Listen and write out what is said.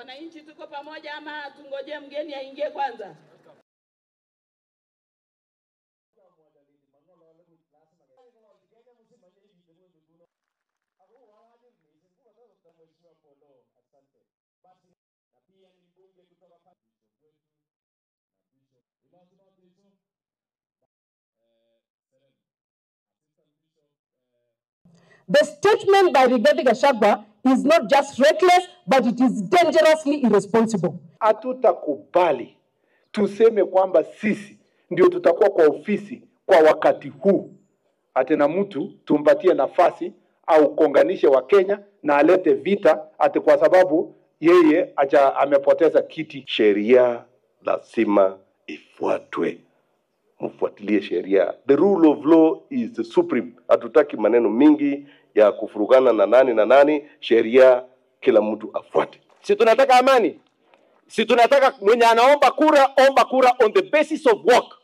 Wananchi tuko pamoja ama tungoje mgeni aingie kwanza? The statement by Rigathi Gachagua is not just reckless, but it is dangerously irresponsible. Hatutakubali tuseme kwamba sisi ndio tutakuwa kwa ofisi kwa wakati huu, ati na mtu tumpatie nafasi au konganishe Wakenya na alete vita ati kwa sababu yeye acha amepoteza kiti. Sheria lazima ifuatwe, mfuatilie sheria. The rule of law is the supreme. Hatutaki maneno mingi ya kufurugana na nani na nani. Sheria kila mtu afuate. Si tunataka amani? Si tunataka mwenye anaomba kura, omba kura on the basis of work.